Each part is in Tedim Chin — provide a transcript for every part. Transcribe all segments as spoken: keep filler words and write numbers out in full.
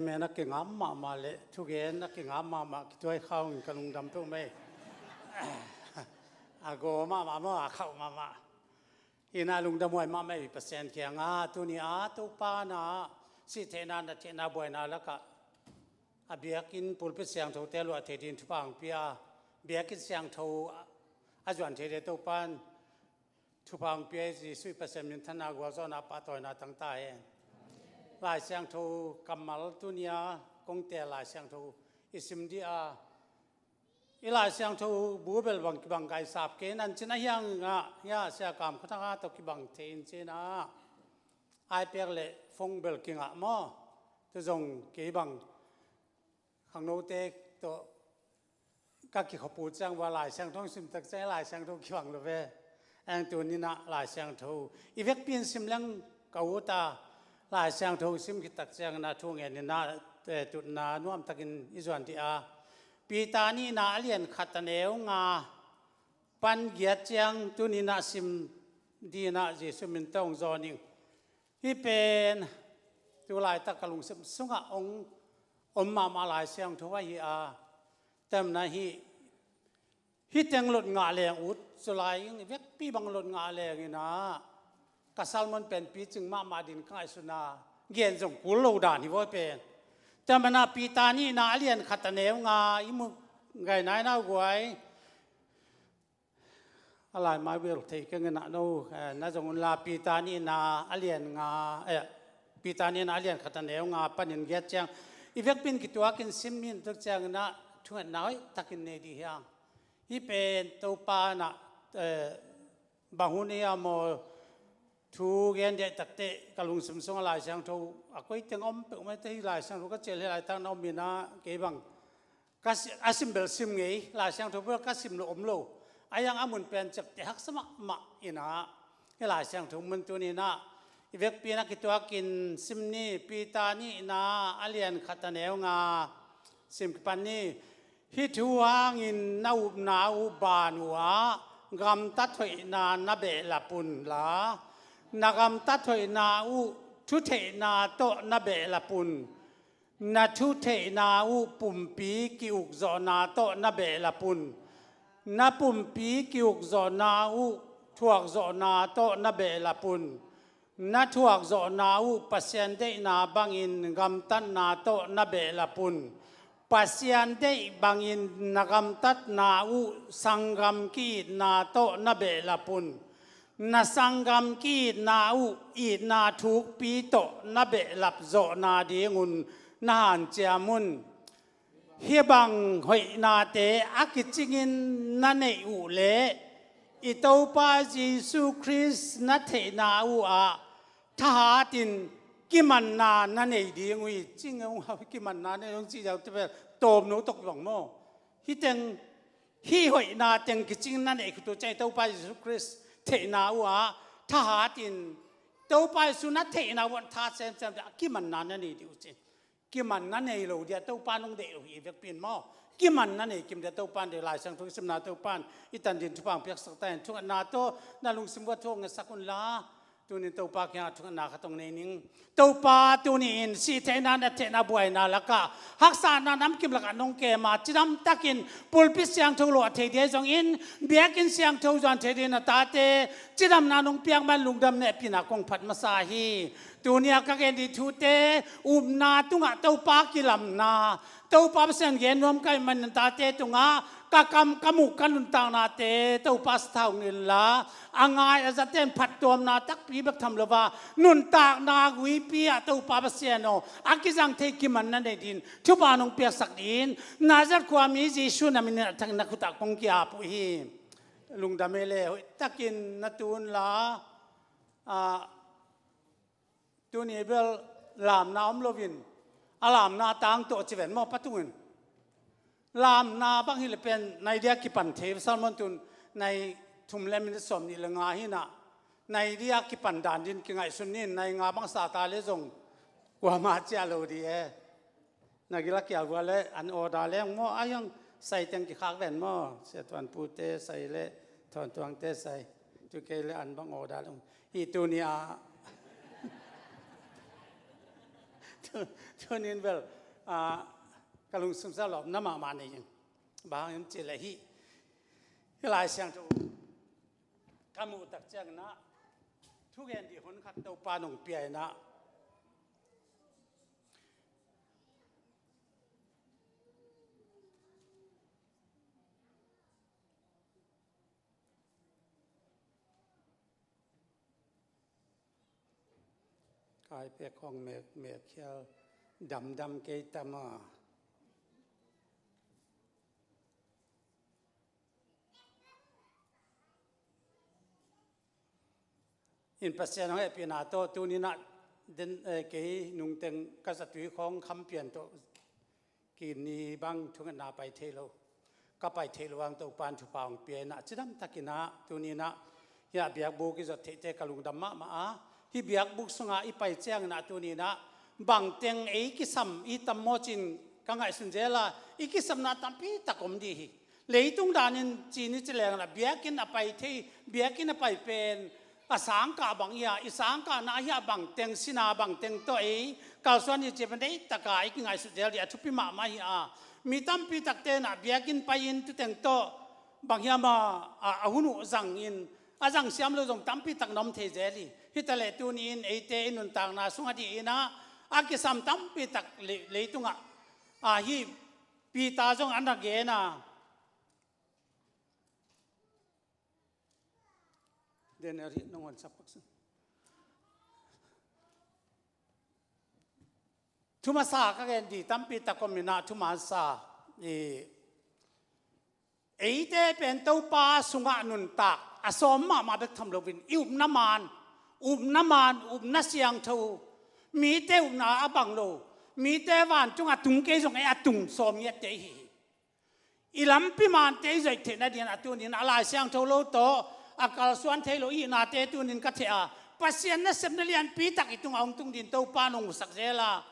Men a kingam mahmah le thugen a kingam mahmah kituai khawng in ka lungdam peuh mei. A go mahmah maw, a khauh mahmah. Ina lungdam huai mahmah i Pasian kiangah tuni a Topa na sih theihna, na theihna buaina lakah a biakinn pulpit siangthote luah thei din thupha hong pia, biakinn siangtho a zuan thei de Topan thupha hong pia i Jesuh i Pasian min thanna gualzawhna pahtawina tangta hen. Lai Siangtho kammal tunia kongte Lai Siangtho i sim dih a, i Lai Siangtho bu bel bang kibang kaisap kei nan cin a hiangah hia siakam khataka tawh kibang thei in cin a, ai pek le fong bel kingah maw? Tu zong kei bang khangnote tawh ka kikhopu ciang bua Lai Siangtho sim tak ciang Lai Siangtho kibang lo ve. Eng tuninah Lai Siangtho i vekpi in sim leng ka ut a, Lai Siangtho sim khit tak ciangin a thu ngeninah, eh, tutna nuamtakin i zuan dih a. Peter nihna a lian khat a neu nga pan giat ciang tuninah sim dinah Jesuh min tawh hong zawn ing. Hih pen tu laitak ka lungsim sungah hong om mahmah Lai Siangtho ahi a, tamna hih, hih teng lot ngah leng ut, cu lai ing vekpi bang lot ngah leng inah ka salmon pen picing mahmah din ka ngaihsuna gen zong kul lo dan hi vawi pen. Tamna Peter nihna a lian khat a neu nga i mu gainai nau guai. A lai mai bel thei keng inah no, eh, na zong unla Peter nihna a lian nga, eh, Peter nihna a lian khat a neu nga panin giat ciang i vekpi in kituakin sim nin tuk ciang inah thungetna hoih takin nei dih hiang. Hih pen Topa nah, eh, bang hun ei a maw thu gen deh takteh ka lungsim sungah Lai Siangtho a koi teng om peuh mai te hi Lai Siangtho ka cial hi laitak na om inah kei bang ka si-, a sim bel sim ngei, Lai Siangtho bel ka sim lo om lo. A yang a mun pen ciapteh haksa mahmah inah hi Lai Siangtho mun tuninah i vekpi in a kituakin sim ni, Peter nihna a lian khat a neu nga sim kipan ni. Hih thu hangin na upna uh ban uh ah gamtat hoihna na behlap un la, na gamtat hoihna uh thutheihna tawh na behlap un. Na thutheihna uh pumpi ki-ukzawhna tawh na behlap un. Na pumpi ki-ukzawhna uh thuakzawhna tawh na behlap un. Na thuakzawhna uh Pasian deihna bangin gamtatna tawh na behlap un. Pasian deih bangin na gamtatna uh sanggam ki-itna tawh na behlap un. Na sanggam ki-itna uh itna thukpi tawh na behlap zawhna dingun na hanciam un. Hih bang hoihnate a kicingin na neih uh leh i Topa Jesuh Khrist na theihna uh ah thahatin kimanna na nei ding uh hi. Cing uh kimanna na nei ding uh cih ziau te bel tawmno tawk bang maw? Hih teng hih hoihna teng kicing na neih khut uh ciang i Topa Jesuh Khrist theihna uh ah thahatin Topa Jesuh na theihna uh ah tha semsem a kimanna na nei ding uh ci. Kimanna nei lo dia Topa nong deih lo hi i vekpi in maw? Kimanna nei kim dia Topa in deih. Lai Siangtho i simna Topa in i tan din thupha hong piaksak ta in thungetna tawh na lungsim uh ah thu hong ngetsak unla. Tunin Topa kiangah thungetna khat hong nei ning. Topa tuni in sih theihna, na theihna buaina lakah haksatna namkim lakah nong kem a cidam takin pulpit siangtho luah thei dia zongin biakinn siangtho zuan thei dia na tate cidamna nong piak man lungdam nehpihna kong phat masa hi. Tuni a ka gen dih thute upna tungah Topa kilamna, Topa Pasian gen nuam ka hih manin tate tungah ka kam ka muk ka nuntaknate Topa sathau ngilh la, a ngai a zaten phattuamna takpi bek tham lova nuntakna guipi ah Topa Pasian aw a kizang thei kimanna nei din thupha nong piaksak din Nazareth khuami Jesuh na minin a thangin na khutah kong ki-ap uh hi. Lungdam ei le hoih takin na tun la, ah, tuni bel lamna om loin a lamna tang tawh ci ven maw patungin. Lamna bang hi le pen nai dia kipan thei salmon tun nai thum le minute sawm nih le nga hinah nai dia kipan dan din kingaihsun nin nai nga bang sata le zong kuama cia lo di e. Na gila kial vua le an order leng maw a hiang sai teng kikhak ven maw? Sia tuan pute sai le tuan tuangte sai. Tu kei le an bang order leng. Hi tuni a Tunin bel, ah, ka lungsim sa lawpna mahmah nei ing. Bang hang hiam cih leh hih, hih Lai Siangtho ka muh tak ciangin ah, thugen dih hun khat Topa in hong pia in ah, Kai pek khawng mek, mek khial damdam kei tam a. In Pasian hong hehpihna tawh tuni-in ah den, eh, kei nungteng ka zatui khawng kham pian tawh kini bang thungetna pai thei lo. Ka pai theih loh hang Topa in thupha hong pia in ah, cidam takin ah tuni-in ah hih biakbuk i zot theihte ka lungdam mahmah a, hih biakbuk sungah i pai ciangin ah tuni-in ah bangteng ei kisam i tam maw ci-in ka ngaihsun zel a, i kisamna tampi tak om dih hi. Leitung danin ci ni ci leng ah biakinn a pai thei, biakinn a pai pen a sangkah bang hi a, i sangkahna hi a, bangteng sina bangteng tawh ei kalsuan hi ci pen deih takin i kingaihsut zel dih a thupi mahmah hi a. Mi tampi takte in ah biakinn pai-in tuteng tawh bang hiam a, a, a hun uh zangin, a zang siam lo zong tampi tak na om thei zel hi. Hi ta leh tuni-in eite i nuntakna sung a dih in ah a kisam tampi tak le-, leitungah, a, hih Peter zong a na gen a, Daniel, hih nong honsak pak sin. Thu masa ka gen dih tampi tak om in ah, thu masa i, eite pen Topa sungah nuntak a sawm mahmah bek tham loin i upna man, upna man, upna siangtho, mite upna a bang lo, mite vantung a tung kei zong ei a tung sawm ngiatte i hi hi. I lampi mante i zoih theihna dingin a tuni-in a Lai Siangtho lo tawh a kalsuan thei lo i hihnate tuni-in ka theh a, Pasian nasepna lianpi tak i tungah hong tung dingin Topa in hong musak zel a.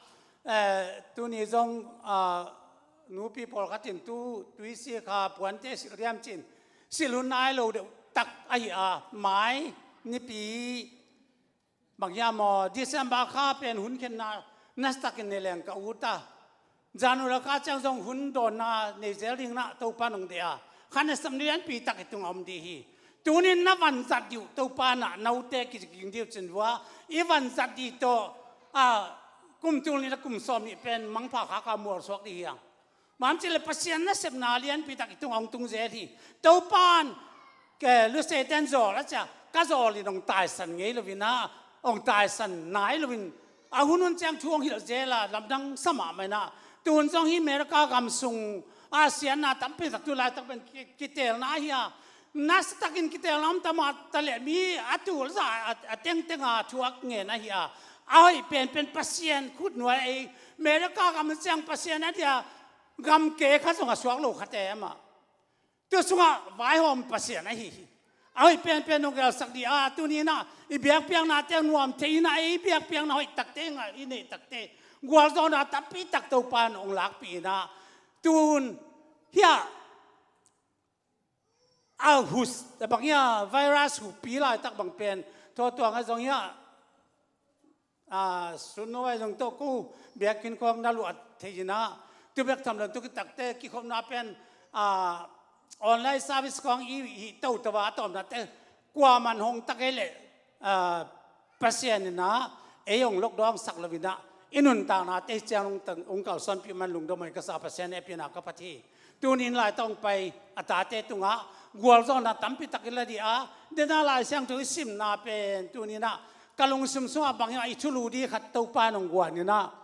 Eh, tuni zong, ah, nupi pawlkhat in tu, tuisi kha puante silh diam ci-in silh hun nai lo deuh tak ahi a, mai, nipi, bang hiam aw, December kha pen hun khenna nasatakin nei leng ka ut a. January kha ciang zong hun dawnna nei zel dingin ah Topa in hong deih a. Kha nasepna lianpi tak i tungah om dih hi. Tuni-in na vanzat dih uh Topa in ah note kizing dih uh cin vua. I vanzat dih tawh, a, kum tul nih le kum sawm nih pen mangpha khak a mualsuak dih hi hang. Bang hang hiam cih leh Pasian nasepna lianpi tak i tungah hong tung zel hi. Topa in, ke, Lusete'n zawl a ci a, ka zawl in hong taisan ngei loin ah, hong taisan nai loin, a hun hun ciang thu hong hilh zel a, lamdang sa mahmah in ah. Tun zong hih America gam sung a siatna tampi tak tu laitak pen ki-, kiteelna hi a. Nasatakin kiteelna om ta mah ta leh mi a tul za a, a tengteng a thu a ngen ahi a. A hoih penpen Pasian khutnuai ei. America gam ciang Pasian a dia gam ke khat zong a suak lo khat e amah. Tu sungah vaihawm Pasian ahi hi. A hoih penpen hong gelsak dih a, tuni-in ah i biakpiaknate nuam thei in ah, ei biakpiakna hoih takte ngah i neih takte gualzawhna tampi tak Topa in hong lakpih in ah, tun hiah a hus, a bang hiam, virus huhpi laitak bang pen, tua tuang a zong hiah, a, sun no a zong tawh ko biakinn khawng na luah thei in ah, tu bek tham lo in tu kitakte kikhopna pen, a, online service khawng i hih toto a, a tawpnate kuaman hong ta kei leh, a, Pasian in ah ei hong lokdawngsak loin ah, i nuntaknate hih ciang hong tang, hong kalsuanpih man lungdam hi ka sa, Pasian hehpihna ka phat hi. Tuni-in laitak hong pai a tate tungah gualzawhna tampi tak i la dih a, dena Lai Siangtho i simna pen tuni-in ah ka lungsim sungah bang hiam, i thulu dih khat Topa in hong guan in ah,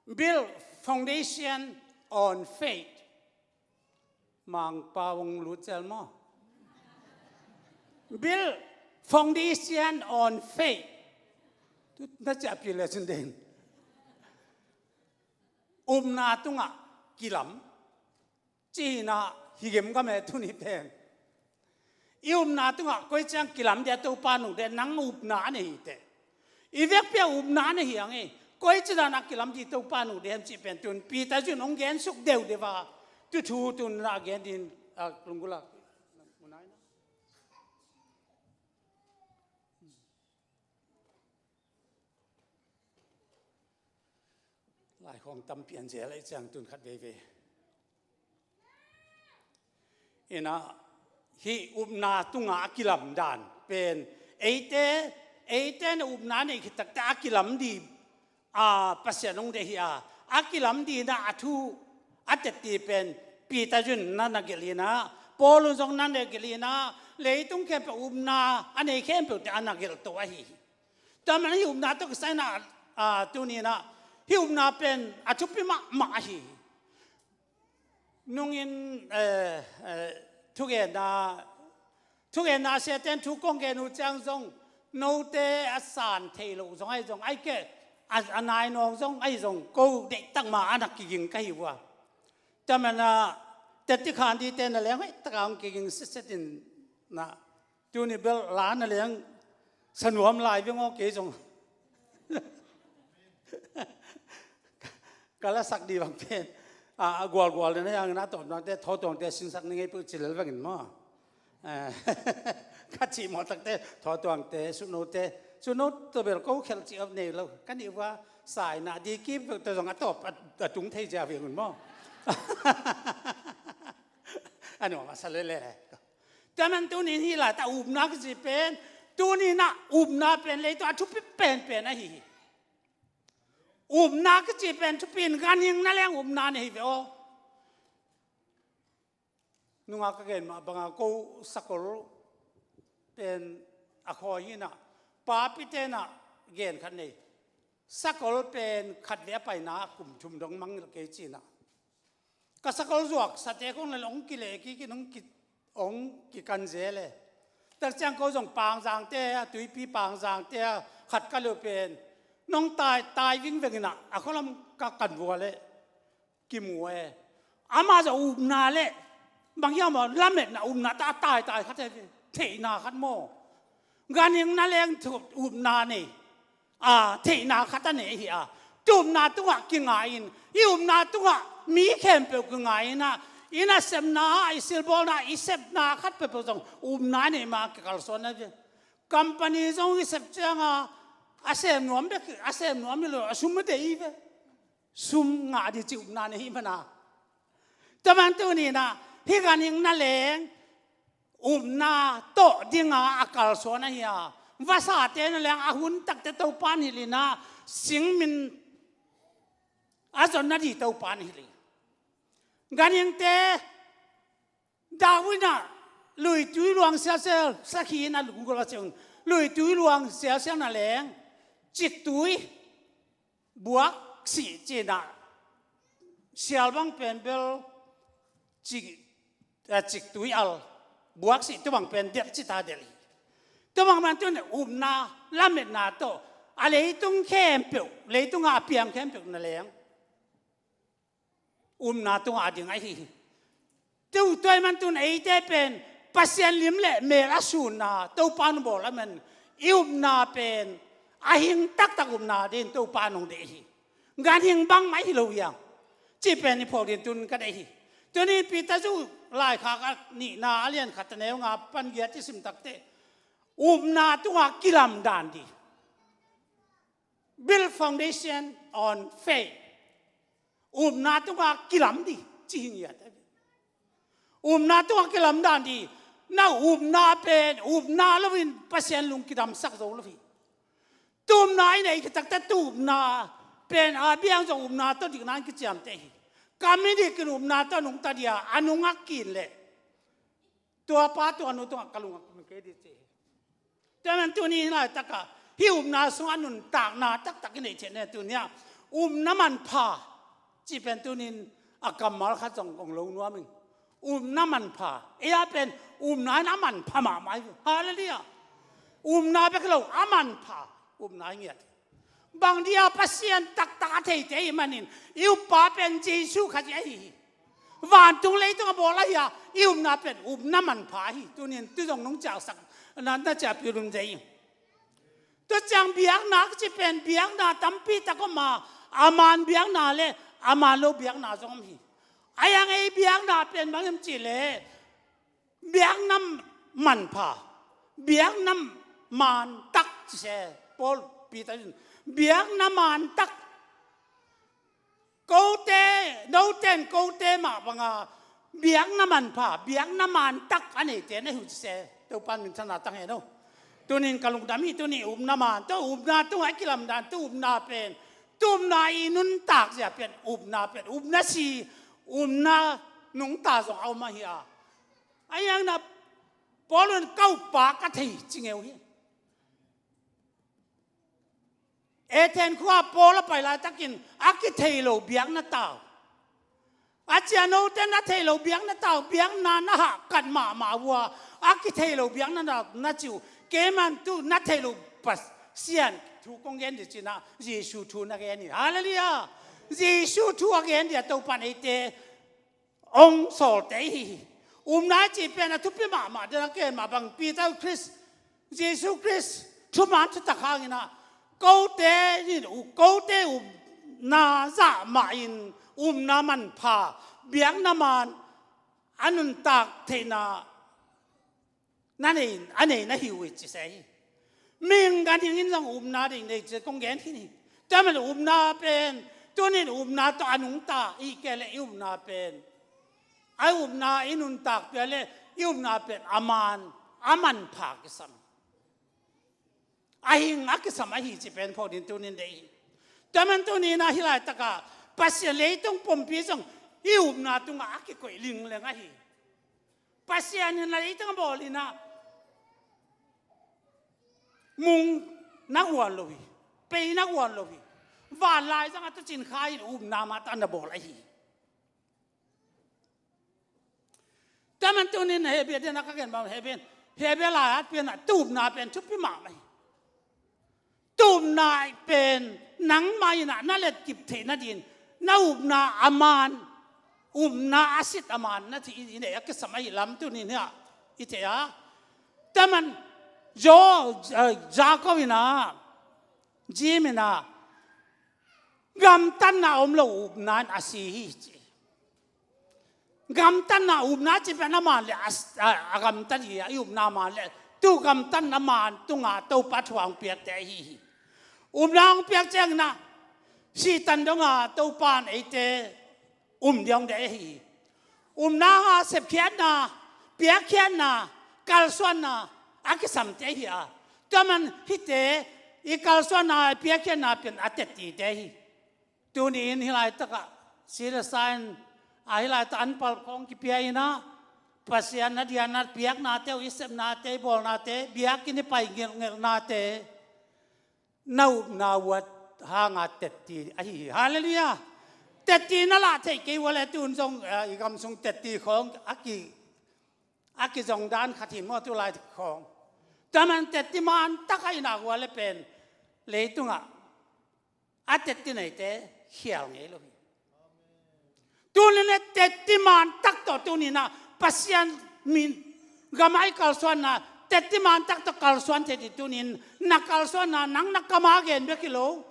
Build foundation on faith. Mangpau hong lut zel maw? Build foundation on faith. Tu na ciahpih le cin den. Upna tungah kilam. Ci-in ah hi gemgam e tuni pen. I upna tungah koi ciang kilam dia Topa in hong deih, nang upna a nei hi teh. I vekpi-a upna a nei hi hang e. Koi ci dan a kilam dih Topa in hong deih hiam cih pen tun Peter zun hong gensuk deuhdeuh a. Tu thu tun na gen ding, a, lunggulh a. Munai na. Lai khawng tampi an zel ahih ciang tun khat veivei. Inah hih upna tungah a kilamdan pen eite, eite na upna neih khit takte a kilam di, a, Pasian hong deih hi a, a kilam dinah a thu a tetti pen Peter in na na gelh inah, Paul in zong na na gelh inah, leitung khempeuh upna a nei khempeuhte a na gelh to ahi hi. Tua man hih upna tawh kisai inah, a, tuni inah hih upna pen a thupi mahmah ahi hi. Nungin, eh, eh, thugenna, thugenna siate in thu kong gen uh ciang zong note a san theih loh zong ahi zong, ahi kei a, a nainawng zong ahi zong, ko deihtak ma a na kiging ka hi uh a. Tua man a, teti khan dite na leng hoih taka hong kiging sitset inah, tuni bel la na leng sa nuam lai veng aw, kei zong ka lasak di bang pen, a, a gualgual na hang na tawh nangte thawtuangte sinsak ni ngei peuh ci lel vengin maw. Eh, ka cih mawh takte thawtuangte, sutnote, sutno tawh bel ko khelh cih a nei lo. Ka nih uh a, sa inah di kim peuh tawh zong a tawp a, a tung thei cia veng un maw. A nuam a sa lele. Tua man tuni in hih laitak upna kici pen, tuni inah upna pen leitung a thupi penpen ahi hi. Upna kici pen thupi in, ganhing na leng upna nei hi ve aw. Nunga ka gen mah banga ko sakol pen a khawi hi inah, papite inah gen khat nei. Sakol pen khatvei a paina kum thum dong mang kei ci inah, ka sakol zuaksate khong le hong kileh kik in hong ki, hong kikan zel e. Tua ciang ko zong Pangzangte a, Tuipi Pangzangte a khat ka leh pen nong tai, tai vingveng inah a khualam ka kan vua leh kimu e. Amah zong upna le bang hiam aw, lametna upna tawh a taitai khat e, theihna khat maw. Ganhing na leng thu upna nei, a, theihna khat a nei hi a. Tu upna tungah kinga in, i upna tungah mi khempeuh kinga inah, i nasepna ah, i silbawlna ah, i sepna khat peuhpeuh zong upna nei ma kikalsuan a ve. Company zong i sep cianga a sem nuam bek, a sem nuam hi lo, a sum a deih hi ve. Sum ngah di ci upna nei hi mana. Tua man tuni inah hih ganhing na leng upna tawh dinga a kalsuan ahi a, vasate na leng a hun takte Topa in hilh inah, singmin a zonna di Topa in hilh hi. Ganhingte David inah luitui luang sialsial sakhi inah lunggulh a ciang, luitui luang sialsial na leng ciktui buaksih ci inah, sial bang pen bel cik, a, ciktui al, buaksih tua bang pen delh ci ta delh hi. Tua bang man tun upna lametna tawh a leitung khempeuh, leitungah a piang khempeuh na leng upna tungah a ding ahi hi. Tua ahih man tun eite pen Pasian lim le mel a sunna Topa in bawl a man, i upna pen a hing taktak upna dingin Topa in hong deih hi. Ganhing bangmah hi lo hi hang cih pen i phawk dingin tun ka deih hi. Tuni Peter zu laikhak a nihna a lian khat a neu nga pan giat i sim takte, upna tungah kilamdan di. Build foundation on faith. Upna tungah kilam di, ci hi ngiat. Upna tungah kilamdan di. Na upna pen upna loin Pasian lung kidamsak zo lo hi. Tu upna i neih khit takte tu upna pen a biang zong upna tawh dikna in kiciamteh hi. Ka mi dik in upna tawh a nungta dia, a nungak kin leh tua pa tua nu tungah ka lungak kin kei di ci hi. Tua man tuni in laitakah hih upna sungah nuntakna taktak i neih theih ne tuni ah, upna manpha cih pen tuni in a kammal khat zong kong lo nuam ing. Upna manpha. Ei a pen upna in a manpha mahmah hi. Halleluiah. Upna bek hi lo, a manpha upna hi ngiat. Bang dia Pasian taktak a theite ahih manin i uppa pen Jesu Khazih ahi hi. Vantung leitung a bawl ahi a, i upna pen upna manpha ahi. Tuni in tu zong nong ciahsak na, na ciahpih lum zei. Tua ciang biakna ka ci pen biakna tampi tak om a, a man biakna le a man lo biakna zong om hi. A yang ei biakna pen bang hiam cih leh biakna manpha, biakna man tak ci se, Paul, Peter in biakna man tak. Kote, note in kote mah banga biakna manpha, biakna mantak a neite na hi uh ci se. Topa'n minthanna tang hen aw. Tunin ka lungdam hi, tuni upna man tawh, upna tungah i kilamdan tawh, upna pen, tu upna i nuntak zia pen, upna pen, upna si, upna nungta zong a om ahi a. A iangna Paul in ka uppa ka thei ci ngeu hi. Athens khua Paul a pai laitakin a kithei lo biakna tau. A cia note na thei lo biakna tau, biakna na hahkat mahmah uh a, a kithei lo biakna na, na ci uh. Keiman tu na thei lo Pasian thu kong gen dih cina, Jesu thu na gen hi. Halleluiah. Jesu thu a gen dih a Topa'n eite hong sawlte hi hi. Upna i cih pen a thupi mahmah, den a ken mah bang Peter Khrist, Jesu Khrist thuman thutak hangin ah, kote in uh, kote upna zah mahin upna manpha, biakna man a nuntak theihna na nei, a nei na hi uh hi ci se hi. Mihing ganhing in zong upna ding nei ci kong gen khin hi. Tua man upna pen, tunin upna tawh a nungta i kei leh i upna pen, a upna i nuntak pia leh i upna pen a man, a manpha kisam, a hing a kisam ahi ci pen phawk ding tunin deih hi. Tua man tunin ah hih laitakah Pasian leitung pumpi zong i upna tungah a kikoih lingleng ahi. Pasian in leitung a bawl in ah mung na guan lo hi, pei na guan lo hi. Vanlai zong a tucin kha in upna mah tawh na bawl ahi. Tua man tunin Hebru den a ka gen bang Hebru, Hebru lai-at pen ah tu upna pen thupi mahmah hi. Tu upna pen nangmah in ah na letkip theih nadin, na upna a man, upna a sit a man na ci i, i nei a kisam ahi lam tunin hi ah i thei a. Tua man Jo, eh, Jacob in ah, Jim in ah, gamtatna om lo upna in a si hi ci. Gamtatna upna ci pen a man leh a, a, a gamtat hi a, i upna man leh tu gamtatna man tunga Topa thu hong piakte ahi hi. Upna hong piak ciangin ah Satan donga Topa'n eite um diawng deh ahi hi. Upna hanga sepkhiatna, piakkhiatna, kalsuanna a kisamte ahi a. Tua man hihte i kalsuanna, i piakkhiatna pen a tettite ahi. Tuni in hih laitakah si le sa in, a hih laitak anpal khawng kipia in ah, Pasian na dianna, piaknate uh, i sepnate, i bawlnate, biakinn i pai ngelhngelhnate, na upna uat hanga tetti ahi hi. Halleluiah. Tetti na lah theih kei uh a leh tun zong, eh, i gam sung tetti khawng a ki, a kizong dan khat hi maw tu lai khawng. Tua man tetti man tak a i nak uh a leh pen leitungah a tetti neite khial ngei lo hi. Tunin ah tetti man tak tawh tunin ah Pasian min gam a i kalsuanna tetti man tak tawh kalsuan thei ding tunin na kalsuanna nang na kam a gen bek hi lo.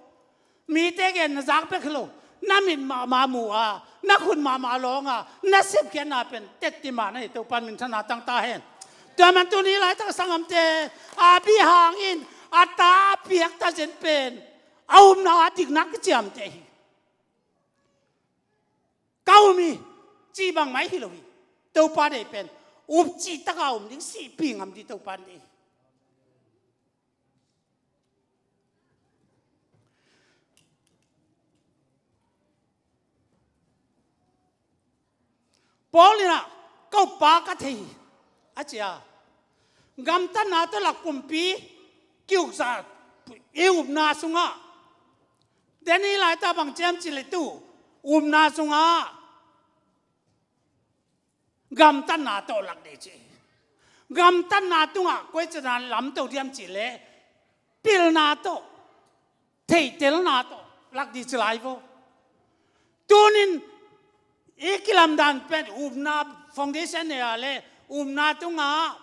Mite gen na zak bek hi lo. Na mit mahmah mu a, na khut mahmah lawng a, na sepkhiatna pen tetti man ahi. Topa'n minthanna tang ta hen. Tua man tuni laitak sanggamte a bihang in a ta a piak ta zen pen a upna a dikna kiciamteh hi. Ka um hi cih bangmah hi lo hi. Topa deih pen up cih taka um ding, sihpih ngam ding Topa deih hi. Paul in ah ka uppa ka thei hi a ci a. Gamtatna tawh lak pumpi kiukzah i upna sungah, den i laitak bang ciam cih leh tu upna sungah gamtatna tawh lak ding ci. Gamtatna tungah koi ciang lamto diam cih leh pilna tawh, theihtelna tawh lak ding ci lai vo. Tunin i kilamdan pen upna foundation nei a leh upna tungah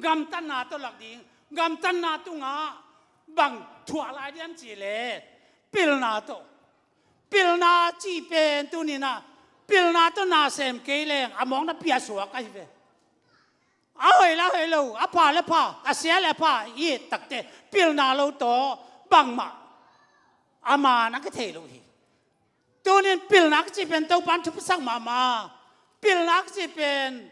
gamtatna tawh lak ding, gamtatna tungah bang thuah lai diam cih leh pilna tawh. Pilna cih pen tunin ah pilna tawh na sem kei leng a mawkna pia suak ahi ve. A hoih le a hoih lo, a pha le a pha, a sia le a pha i et takte pilna lo tawh bangmah a man a kithei lo hi. Tunin pilna a kici pen Topan thupisak mahmah. Pilna a kici pen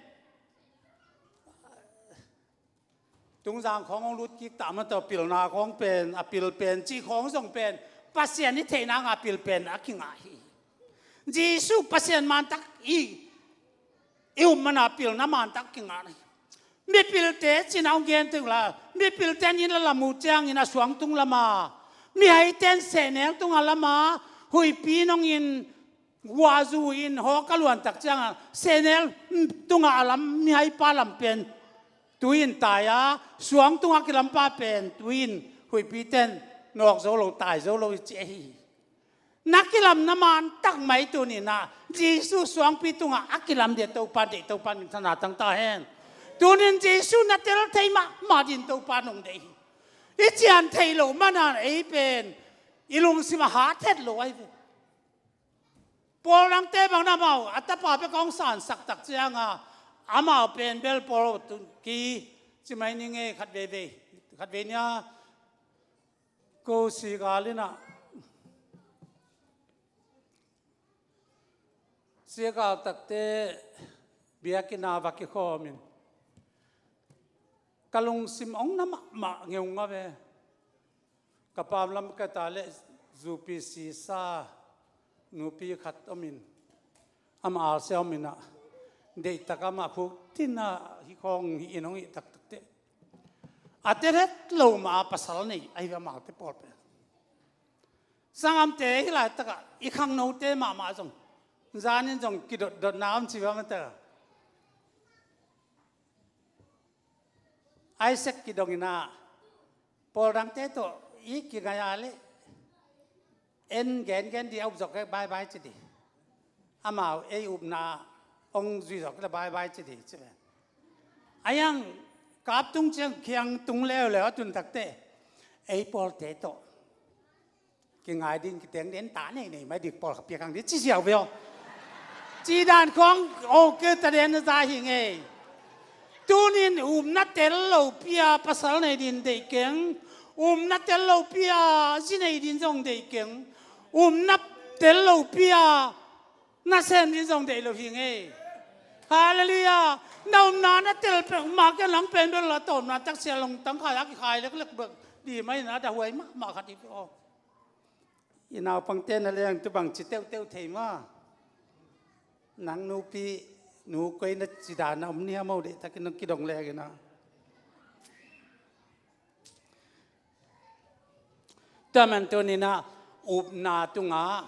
Tungzang khawng hong lut kik ta mah tawh pilna khawng pen, a pil pen, cih khawng zong pen Pasian i theihna nga pil pen a kingah hi. Jesu Pasian mantak i, i um mana pilna mantak kingah hi. Mipilte cina hong gen teng la, mipilte in la lam uh ciangin a suangtung lama, mihaite in sehnel tunga lama, huihpi nongin guahzu in hawk a luantak cianga sehnel tunga a lam mihaipa lam pen tui in tai a, suangtunga kilampa pen tui in huihpite in nawk zo lo, tai zo lo i ci ahi hi. Na kilamna mantak mai tuninah Jesu suangpi tunga a kilam dia Topa deih, Topa minthanna tangta hen. Tunin Jesu na tel thei mahmah din Topa nong deih hi. I cian theih loh mana ei pen i lungsim a hat het lo ahi ve. Pawl dangte bang na amau a tapa bek hong sansak tak cianga amau pen bel Pawl tun ki ci mai ning ei, khat veivei, khat vei nia ko sigal inah sigal takte biakinn a va kikhawmin ka lungsim hong na mahmah ngeungau ve. Ka pamlam ka ta leh zupi sisa nupi khat omin, ama alsia ominah deihtak amah khuk tinah hi khawng hi in hong hih taktakte a tel het lo mah a pasal nei ahi ve, amaute pawl pen. Sangamte hi laitakah i khangnote mahmah zong zanin zong kidotdotna om ci ve, amaute Isaac kidong inah pawl dangte tawh i kingai a leh en gengen di a up zawk kei bye bye ci di. Amau ei upna hong zui zawk le bye bye ci di ci ve. A yang kap tung ciang khiang tung leuleu a tun takte ei pawlte tawh kingai ding, kiteng den ta nei nei mai dik pawl kha piak ang di ci ziau ve aw. Ci dan khawng aw ke ta den na za hi ngei. Tunin upna tel lo pia pasal nei din deih keng. Upna tel lo pia zi nei din zong deih keng. Upna tel lo pia na sem din zong deih lo hi ngei. Halleluiah. Na upna na tel pek mah ke lang pen bel la tawmna taksia long tangkhai a kikhai leklek bek di mai na da huai mahmah khat i pek aw. I naupangte na leng tu bang ci teuteu thei maw? Nang nupi nu koi na ci dan a om ni a mo deihtakin nong kidong leng inah. Tua man tuninah upna tunga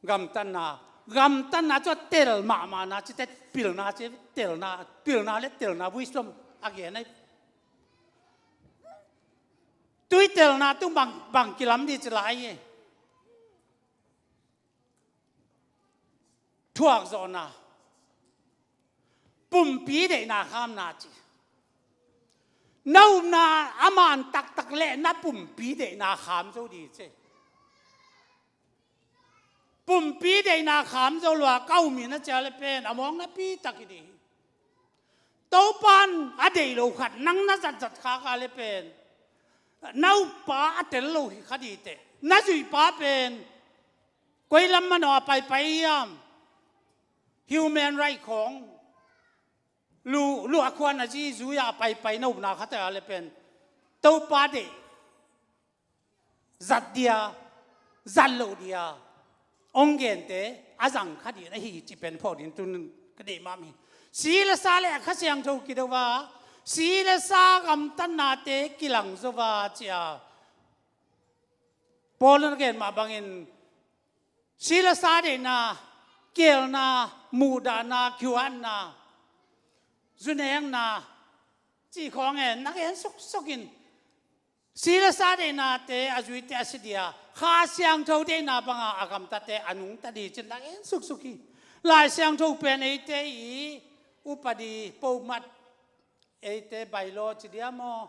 gamtatna, gamtatna cu a tel mahmahna cite pilna ci, telna, pilna le telna wisdom a gen ahi. Tui telna tung bang, bang kilam di ci lai hi. Thuakzawhna, pumpi deihna khamna ci. Na upna a man taktak le na pumpi deihna kham zo di ci. Pumpi deihna kham zo lua ka um hi na cia le pen a mawng na pi tak hi di hi. Topan a deih lo khat nang na zatzat khak a le pen na uppa a tel lo hi kha di teh. Na zuihpa pen koi lam manawh a paipai hiam? Human right khawng lu, lu a khuan a zi zui a paipai na upna khat a le pen Topa deih zat dia, zat loh dia hong gente a zang kha ding ahi ci pen phawk ding tun ka deih mahmah hi. Si le sa le Kha Siangtho kido a, si le sa gamtatnate kilang zo a cia Paul na gen mah bangin si le sa deihna, kielna, muhdahna, kiuhatna, zunengna cih khawng e na gen suksuk in si le sa deihnate a zuite a si dia, Kha Siangtho deihna banga a gamtate a nungta di cin na gen suksuk hi. Lai Siangtho pen eite i upadi pomat, eite bailo ci dia maw?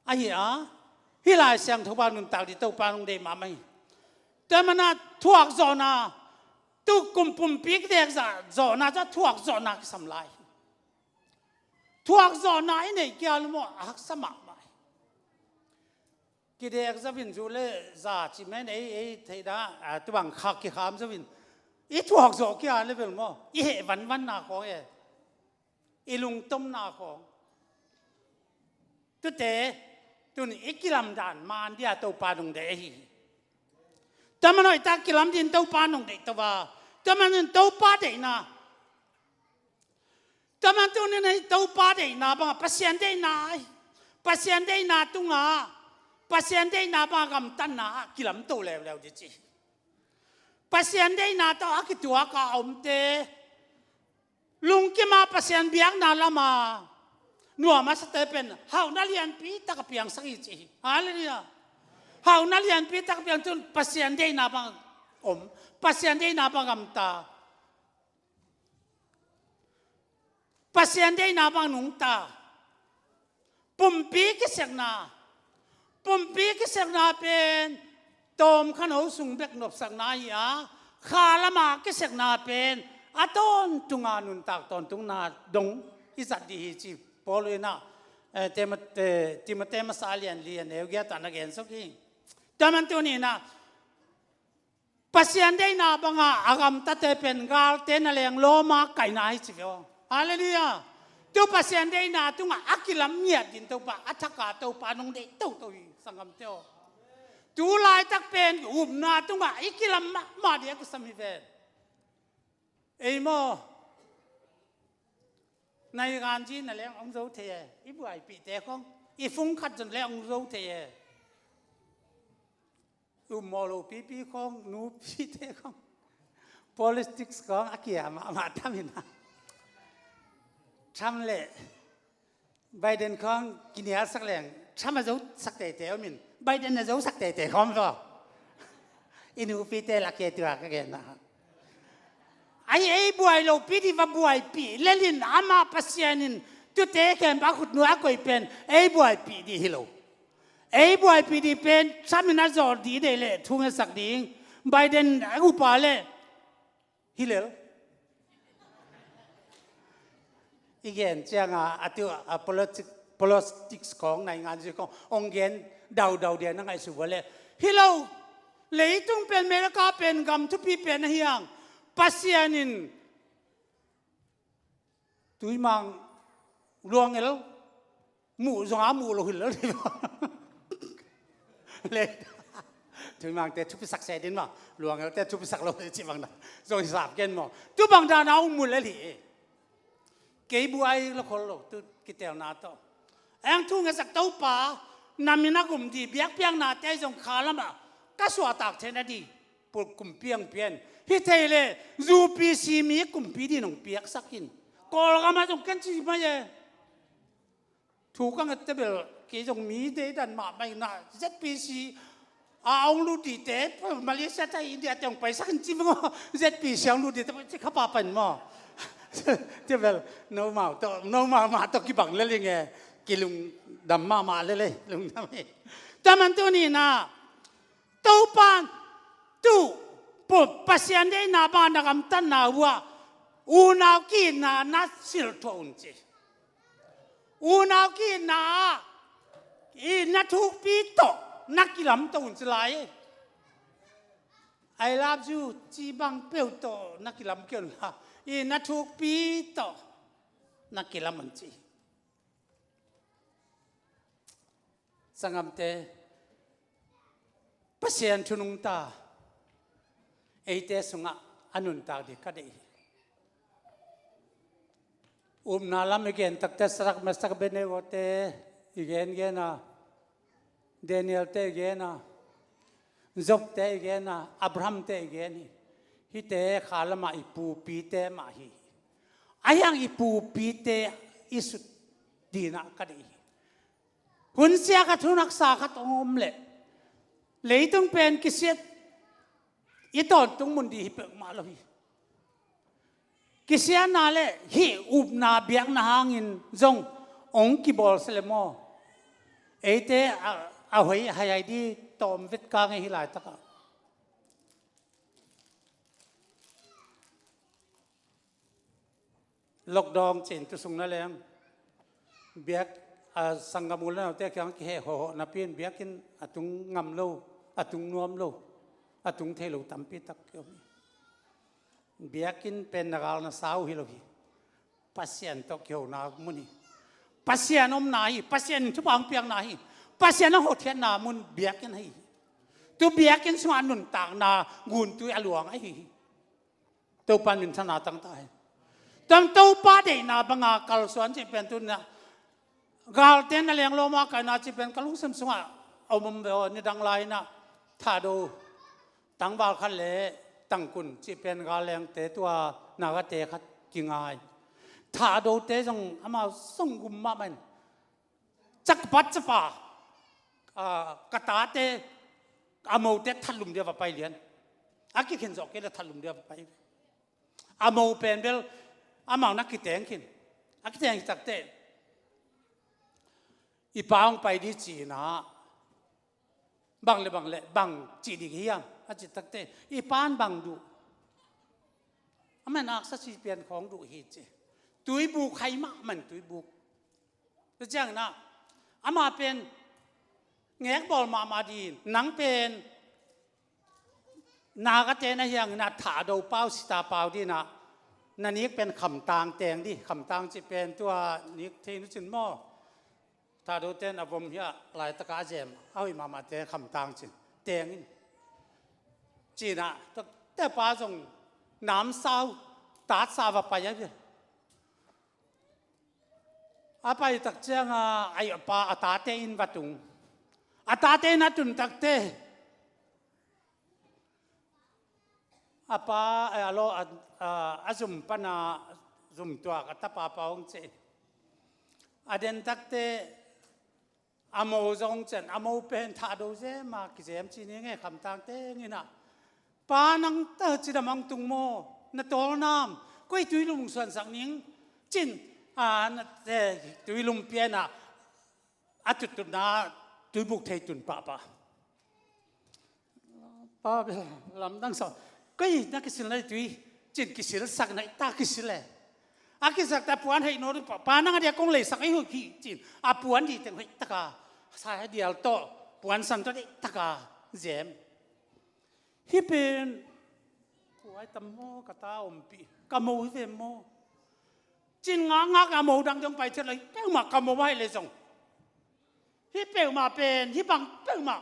Ahi a, hih Lai Siangtho bang nuntak di Topa nung deih mahmah hi. Tua mana thuak zawhna, tu kum pumpi kidek zah zawhna ca thuak zawhna kisam lai hi. Thuak zawhna i neih kia lu maw a haksa mahmah hi. Kidek zo in zu le za ci men ei, ei theihna, a, tu bang khak kikham zo in. I thuak zawh kia level maw. I heh vanvanna khawng e. I lungtomna khawng. Tute, tun i kilamdan man dia Topa nung deih ahi hi. Tua man hoih tak kilam din Topa nung deih to va. Tua man in Topa deihna. Tua man tunin hei Topa deihna bangah Pasian deihna ahi. Pasian deihna tungah Pasian deihna bangah gamtatna ah kilam to leuleu di ci. Pasian deihna tawh a kituak a omte lungkima Pasian biakna lama nuam a sate pen hauhna lianpi taka piangsak hi ci hi. Halleluiah. Hauhna lianpi taka piang tun Pasian deihna bang om. Pasian deihna bang gamta. Pasian deihna bang nungta. Pumpi kisekna. Pumpi kisekna pen tawm khano sung bek nopsakna hi a, kha lama kisekna pen a tawntunga nuntak tawntungna dong i zat dih hi ci Paul inah, eh, Timot-, eh, Timothy masa lian lian eugiat ah na gen suk hi. Tua man tuninah Pasian deihna banga a gamtate pen galte na leng lawma kaihna hi ci ve aw. Halleluiah. Tu Pasian deihna tungah a kilam ngiat din Topa a thaka Topa nung deih toto hi sanggamte aw. Tu laitak pen upna tungah i kilam mahmah dih a kisam hi ven. Ei maw? Nai ganzi na leng ong zo thei e. I buaipihte khong i fung khat zon leng ong zo thei e. Ummawh lo pipi khawng, nupite khawng, politics khawng a kia mahmah tam in a. Trump le Biden khawng kinialsak leng Trump a zosak teitei om in Biden a zosak teitei khawng vaw. I nupite lak kei tua ka genna. Ai ei buai lopi di va buaipih lelin ama Pasian in tute khempeuh a khutnu a koih pen ei buaipih di hi lo. Ei buaipih dih pen Trump in a zawh dih deih leh thu ngetsak ding, Biden a upa leh hi lel. I gen cianga a tiu a politic-, politics khawng nai nganzi khawng ong gen daudau dia na ngaihsut vua leh hi lo. Leitung pen America pen gam thupi pen ahi hang Pasian in tuimang luangel muh zonga muh lo hi lo. Le tuimangte thupisak se din ma luangelte thupisak lo ci bang dan zong hisap gen maw? Tu bang dan a ong mu lel hi. Kei buai lo khol lo tu kitelna tawh. Eng thu ngetsak Topa na min a gum di biakpiaknate zong kha lama ka suahtak thei na di. Pul kumpi ang pian hi thei le U P C mi kumpi din ong piaksak in Kawlgam ah zong ken ci mai e. Thu ka ngette bel kei zong mi deidan mahmah in a Z P C a ong lut dihte Malaysia tai India te ong paisak in ci maw? Z P C a ong lut dihte ci kha papa in maw? Te bel nomau tawh nomau mah tawh kibang lel ing e. Kilungdam mahmah lel e, lungdam e. Taman tuni na Topa tu Pasian deihna bang na gamtatna uh ah unau ki-itna na silthuah un ci. Unau ki-itna ah itna thukpi tawh na kilamto un ci lai. I love you ci bang peuh tawh na kilam kei un la itna thukpi tawh na kilam un ci. Sanggamte, Pasian thu nungta eite sungah a nuntak dih ka deih hi. Upna lam i gen takte Sadrak, Mesak, Abednego te i gen gen a, Daniel te i gen a, Job te i gen a, Abraham te i gen hi. Hihte kha lamah i pupite mah hi. Ahi hang i pupite i sut dinah ka deih hi. Hun sia khat, hun haksa khat ong om leh leitung pen kisiat i tawntung mun dih hi peuhmah lo hi. Kisiatna le hih upna biakna hangin zong ong kibawl se le maw? Eite a, a hoi a hai hai di tawm vet ka ngei hi laitakah. Lockdown cin tu sung na leng biak a sanggam u le naute kiang kihehhawh napi in biakinn a tung ngam lo, a tung nuam lo, a tung thei lo tampi tak kiom hi. Biakinn pen na gal na sa uh hi lo hi. Pasian tawh kihona mun hi. Pasian omna hi. Pasian in thupha hong piakna hi. Pasian a hohthiatna mun biakinn hi. Tu biakinn sungah nuntakna guntui a luang ahi hi. Topa minthanna tangta hi. Tua Topa deihna banga kalsuan cih pen tu-in ah galte na lenglawm a kaina cih pen ka lungsim sungah a om om ve aw. Nidang lai-in ah Thado, tangval khat le Tangkun cih pen gal lengte, tua Nagate khat kingai. Thadote zong amau zong gum mahmah in, cakpat capa, a, ka tate a mote thatlum dia va pai lian. A kikhin zawh kei le thatlum dia va pai. A mo pen bel amau na kiteng khin. A kiteng hi takteh, i pa hong pai dih ci-in ah, bang le bang le bang cih dih hiam a cih takteh, i pa'n bang duh? Amah in aksa sipian khawng duh hi ci. Tuibuk hai mahmah in, tuibuk. Tua ciangin ah amah pen ngekbawl mahmah dih in, nang pen Nagate na hi hangin ah Thado pau, sita pau dih in ah, na nik pen Khamtang teng dih. Khamtang cih pen tua nik thei nu cin maw? Thadote in a vom hiah laitakah a zem a hoih mahmahte Khamtang cin teng in, ci-in ah, tuate pa zong namsau tatsa va pai a bia. A pai tak ciangin ah, ai, a pa, a tate inn va tung. A tate inn a tun takteh, a pa, eh, a law, a, a, a zum pana, zum tuak a tapa pa hong ceh. A den takteh, a mo zong cen, a mo pen Thado zem a kizem ci ni nge, Khamtang teng in ah, pa, nang ta cidam hong tung maw? Na tawlnam, koi tuilum suansak ning, cin, a, na, eh, tuilum pia in ah, a tuttutna tuibuk thei tun pahpah. Pa bel lamdang sa. Koi na kisil na tui, cin kisilsak na i ta kisil e. A kisak ta puan hei no pa, pa, nang a dia kong leisak i hu ki, cin. A puan dih teng hei taka, sa hei dial tawh, puan san tawh dih taka zem. Hih pen, puai tam maw, ka ta ompih, ka mo hi ve maw? Cin ngakngak a mo dang dong pai thiat lo, hih peuhmah ka mo ahi le zong. Hih peuhmah pen, hih bang peuhmah.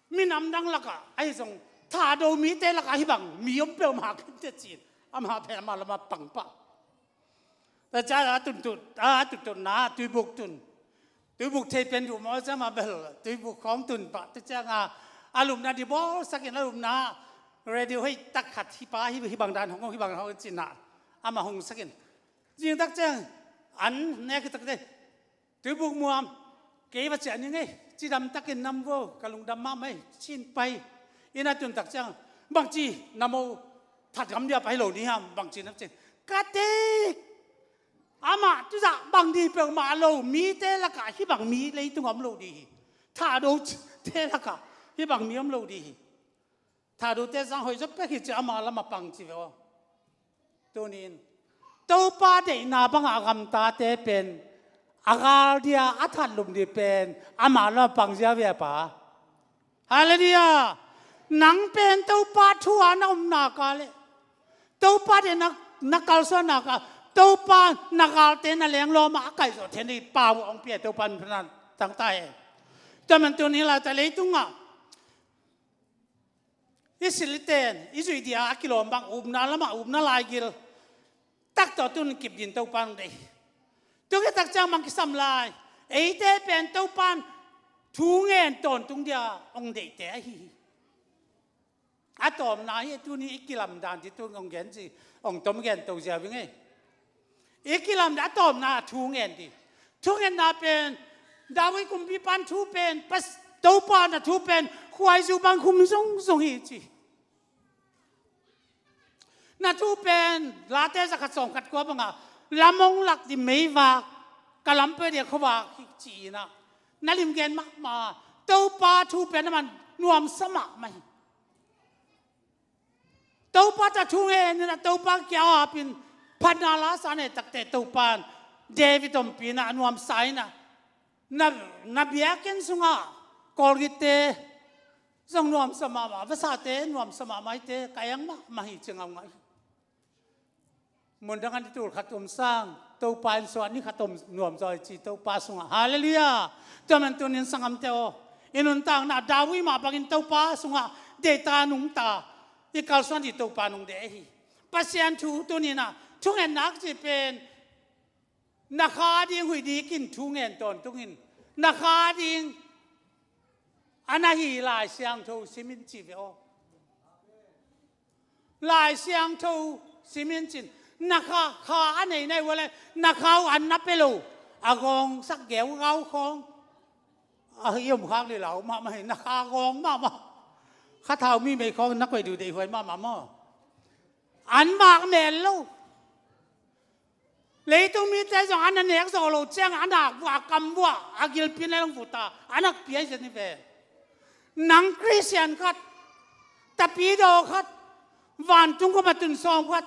Minam dang lakah, ahi zong, Thado mite lakah hih bang mi om peuhmah khin teh cin. Amah pen amah lamah pang pah. Tua ciang a tuntut, a tuntutna, tuibuk tun. Tuibuk thei pen duh maw ciang amah bel, tuibuk khawng tun pah. Tua ciang a, a lupna dih bawlsak in, a lupna radio hoih tak khat, hih pa, hih, hih bang dan hong, hih bang hong cin ah, amah hong sak in. Zing tak ciang, an nek tak teh, tuibuk muam, kei va ciah ning ei, cidam takin nam vo, ka lungdam mahmah ei, cin pai. Inn a tun tak ciang, bangci na mo that gam dia pai lo ni hiam, bangci na cin. Ka teek, amah tuzah bang dih peuhmah lo, mite lakah hih bang mi leitung om lo dih hi. Thadote lakah hih bang mi om lo dih hi. Thadote zang hoih zaw pek hi ci, amah lamah pang ci ve aw. Tuni-in Topa deihna bangah a gamtate pen, a gal dia, a thatlum dih pen amah lamah pang zia ve a pa. Halleluiah. Nang pen Topa thu-a na om nak leh, Topa deihna na kalsuan nak leh, Topa na galte na lenglawm a kaihzawh theih ni pau hong pia, Topa minthanna tangta hen. Tua man tuni laita leitungah i silh i ten, i zuih dia a kilawm bang, upna lamah, upna laigil tak tawh tun kip ding Topa hong deih. Tua khit tak ciang bang kisam lai, eite pen Topa in thu ngen tawntung dia hong deihte ahi hi. A tawpna hi, tuni i kilamdan ding, tu hong gen ci, hong tom gen to ziau ing ei. I kilamdan a tawpna thu ngen ding. Thungetna pen, David kumpipa in thu pen, pas, Topa na thu pen khuaizu bang khum zungzung hi ci. Na thu pen, Late zakhat sawmkhat kua bangah, lam hong lak ding meivak, ka lam pia ding khuavak hi ci-in ah, na limgen mahmah. Topa thu pen a man nuamsa mahmah hi. Topa tawh thu ngen in ah, Topa kiang apin phatna lasa nei takteh, Topa in David ompihna a nuamsa in ah, Na, na biakinn sungah Colgate-te zong nuamsa mahmah, vasate nuamsa mahmah, eite ka eng mahmah hi ci ngaungau hi. Mundang an i tul khat om sang, Topa in suah ni khat om nuam zaw hi ci Topa sungah. Halleluiah. Tua man tunin sanggamte aw, i nuntakna David mah bangin Topa sungah deihta nungta, i kalsuan ding Topa nungta hi. Pasian thu tuninah thungetna ci pen na kha ding huih dikin thu ngen tawntungin, na kha ding a na hi Lai Siangtho simin ci ve aw. Lai Siangtho simin cin, na kha, kha a nei nei vua le, na kha uh an na pe lo, a gawng sak geu gau khawng. A hi om khak li lau mahmah hi, na kha gawng mahmah. Kha thau mi mei khawng na koih duh deih huai mahmah maw. An mak mel lo. Leitung mite zong an a nek zawh lo ciang a nak vua, a kam vua, a gilpi na long vuta, a nak piai zen hi ve. Nang Christian khat, tapidaw khat, vantung koma tun sawm khat,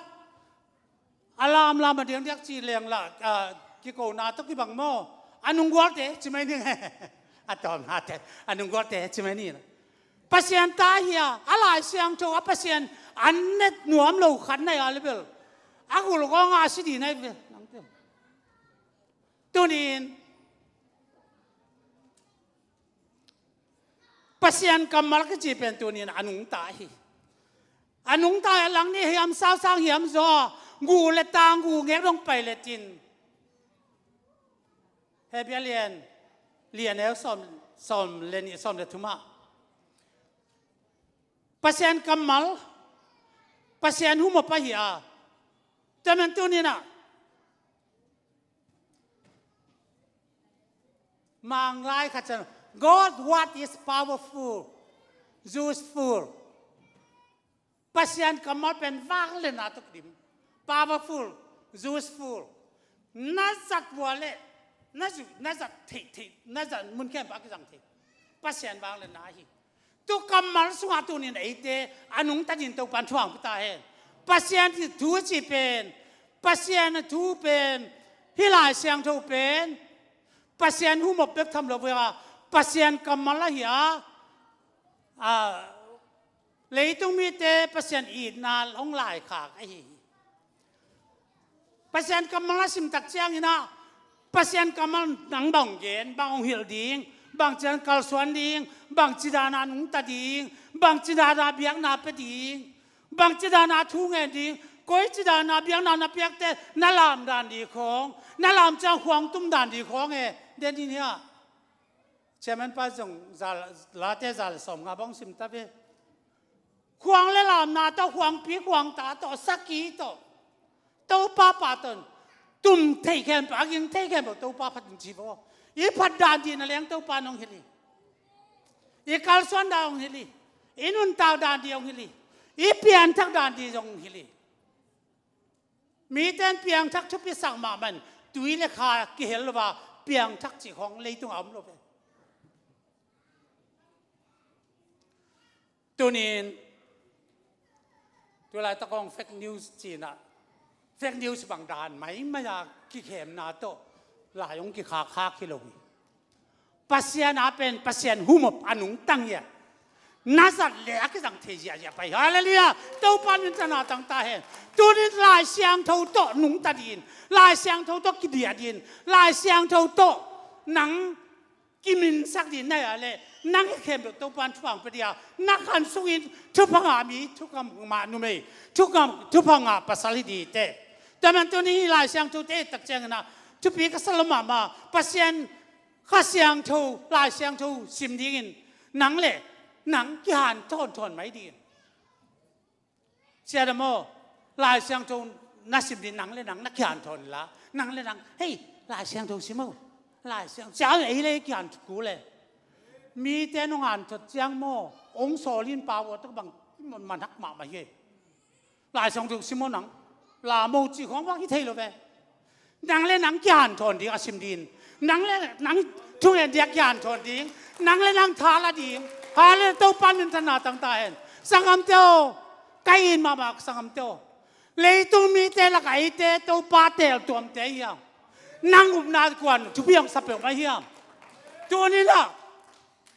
a lamlam a diangdiak ci leng la, a, kikona tawh kibang maw? A nunggualte ci mai ning. A tawmnate a nunggualte ci mai ni. Pasian ta hi a, a Lai Siangtho a Pasian an ne nuam lo khat na hi a le bel, a gulgawng a si ding na hi ve. Nangte tunin Pasian kammal kici pen tunin a nungta hi. A nungta hi a, lang ni hiam, sausang hiam zaw, gu le tang, gu ngek dong pai le tin. Hebrew lian, lian eu sawm, sawm le nih, sawm le thum ah Pasian kammal, Pasian humop ahi a. Tua man tuninah Manglai khat ciang, God word is powerful, useful. Pasian kammal pen vangliatna tawh kidim. Powerful, useful. Na zat vua le, na zu, na zat theih theih, na zat mun khempeuh a kizang thei. Pasian vangliatna ahi. Tu kammal sungah tunin eite a nungta dingin Topan thuang pia ta hen. Pasian thu ci pen, Pasian thu pen, hih Lai Siangtho pen Pasian humop bek tham lo vua, Pasian kammal ahi a, a, leitung mite Pasian itna hong laikhak ahi hi. Pasian kammal a simtak cianginah Pasian kammal nang bang gen, bang hong hilh ding, bang cidan kalsuan ding, bang cidana nungta ding, bang cidana biakna pia ding, bang cidana thu ngen ding, koi cidana biakna na piakte na lam dan ding khawng, na lam ciang khuang tum dan ding khawng e, den ding hiah. Chairman pa zong za, Late za le sawm nga bang sim ta ve. Khuang le lamna tawh, khuangpi khuangta tawh, sakhi tawh, Topa pa tawh tum thei khempeuh, a ging thei khempeuh Topa phat in ci vo. I phat dan ding na leng Topa nong hilh hi. I kalsuan dan hong hilh hi. I nuntak dan ding hong hilh hi. I pianthak dan ding hong hilh hi. Mite in piangthak thupi sak mahmah in tui le kha kihel lo a, piangthak cih khawng leitung a om lo ve. Tunin tulaitak hong fake news cinah, fake news bang dan maimai a kikhemna tawh lai hong kikhakkhak hi lo hi. Pasian a pen Pasian humop a nungta hi a, na zat le a kizang thei ziahziah pai. Halleluiah. Topa min thang ta hen. Tunin Lai Siangtho tawh nungta dingin, Lai Siangtho tawh kidiah dingin, Lai Siangtho tawh nang kiminsak ding na hi a le, nang hi khempeuh Topan thupha pia ding a, na khan sungin thupha ngah mi, thupha ngah numei, thupha, thupha ngah pasal hi ding hi teh. Tua man tunin hih Lai Siangtho te tak ciangin ah thupi ka sa lo mahmah. Pasian Kha Siangtho, Lai Siangtho sim dingin nang le nang kihanthawn thawn mai ding. Sia dam aw, Lai Siangtho na sim ding nang le nang na kihanthawn la. Nang le nang, hei, Lai Siangtho sim aw. Lai Siangtho, sia ei le kihanthawn kul le. Mite nong hanthawt ciang maw, ong sawlin pau aw tak bang, man hak mahmah hi. Lai Siangtho sim aw nang. La mo ci khawng bang hi thei lo ve. Nang le nang kihanthawn ding a sim ding. Nang le nang thungen ding a kihanthawn ding. Nang le nang tha la ding. Halleluiah, Topa min thang ta hen. Sanggamte aw. Ka it mahmah sanggamte aw. Leitung mite lakah eite Topa teeltuamte hiam? Nang upna kuan thupi hong sa peuhmah hiam? Tuni-in ah,